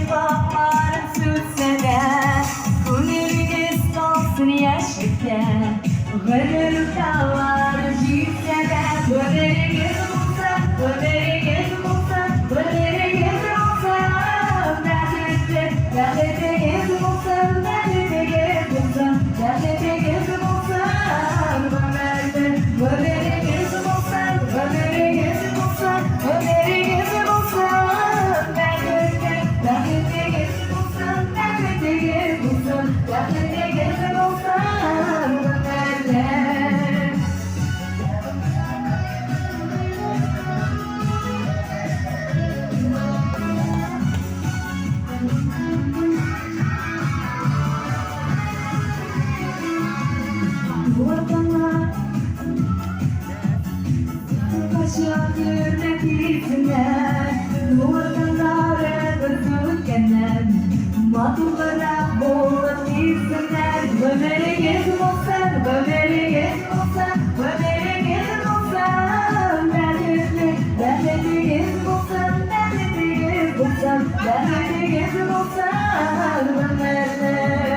Яфракларын сүтсә дә, Күңелегез калсын яшьлектә. Гомер урталары җитсә дә, Гомерегез булсын, гомерегез булсын, Гомерегез булсын, бәхетле. Бәхетегез булсын, бәхетегез булсын, Бәхетегез булсын, гомерле. Гомерегез булсын, гомерегез булсын, Гомерегез булсын, бәхетле. Бәхетегез булсын, бәхетегез булсын, Бәхетегез булсын, гомерле. Ватанга качан хөрмәт итсеннәр, Ватаннарыбыз үткәннән матуррак булып китсеннәр. Гомерегез булсын, гомерегез булсын, гомерегез булсын, бәхетле. Бәхетегез булсын, бәхетегез булсын, бәхетегез булсын, гомерле.